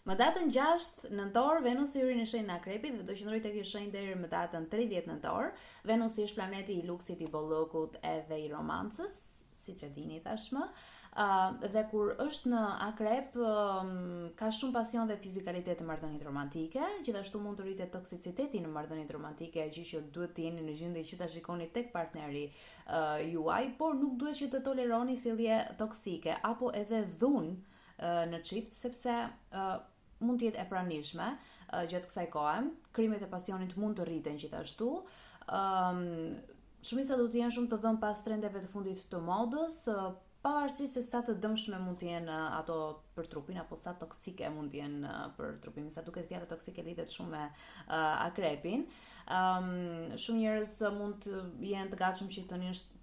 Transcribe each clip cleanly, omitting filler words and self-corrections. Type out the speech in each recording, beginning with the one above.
Më datën 6 nëntor Venusi hyri në shenjën e Akrepit dhe do qëndrojë te kjo shenjë deri më datën 30 nëntor. Venusi është planeti i luksit, i bollëkut edhe i romancës, siç e dini tashmë. Uh, dhe kur është në Akrep, um, ka shumë pasion dhe fizikalitet në marrëdhëniet romantike, gjithashtu mund të rritet toksiciteti në marrëdhëniet romantike, gjë që duhet të jeni në gjendje që ta shikoni tek partneri uh, juaj, por nuk duhet që të toleroni sjellje toksike apo edhe dhunë uh, në çift sepse uh, mund të jetë e pranishme uh, gjatë kësaj kohe. Krimet e pasionit mund të rriten gjithashtu. Ëm um, shumica do të jenë shumë të dhënë pas trendeve të fundit të modës, pavarësisht se sa të dëmshme mund të jenë ato për trupin apo sa toksike mund të jenë për trupin. Me sa duket fjala toksike lidhet shumë me uh, akrepin. Um, shumë njerëz mund të jenë të gatshëm që të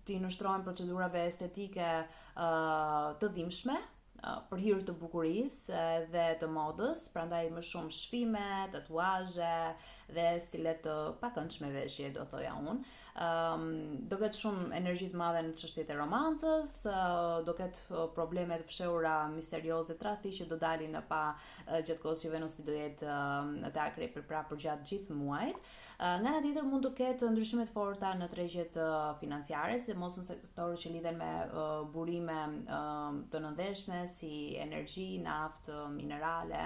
t'i nënshtrohen procedurave estetike uh, të dhimbshme, për hir të bukurisë dhe të modës, prandaj më shumë shfime, tatuazhe dhe stile të pakëndshme veshje, do thoja unë. Um, do ketë shumë energji të madhe në çështjet e romancës, uh, do ketë probleme të fshehura misterioze, tradhti që do dalin në pah uh, gjatë kohës që Venusi do jetë uh, te Akrepi pra përgjatë gjithë muajit. Uh, nga ana tjetër mund të ketë ndryshime të forta në tregjet uh, financiare, sidomos në sektorët që lidhen me uh, burime uh, të nëndheshme si energji, naftë, minerale,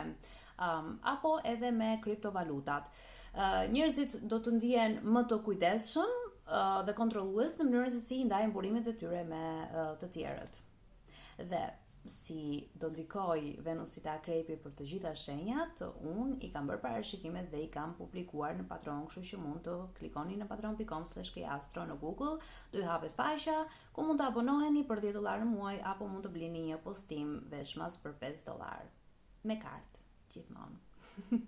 um, apo edhe me kriptovalutat. Uh, njerëzit do të ndihen më të kujdesshëm uh, dhe kontrollues në mënyrën se si i ndajnë burimet e tyre me uh, të tjerët. Dhe si do ndikojë Venusi te Akrepi për të gjitha shenjat, unë i kam bërë parashikimet dhe i kam publikuar në Patreon, kështu që mund të klikoni në patreon.com/kastro në Google, do ju hapet faqja ku mund të abonoheni për 10 dollar në muaj apo mund të blini një postim veçmas për 5 dollar me kartë gjithmonë.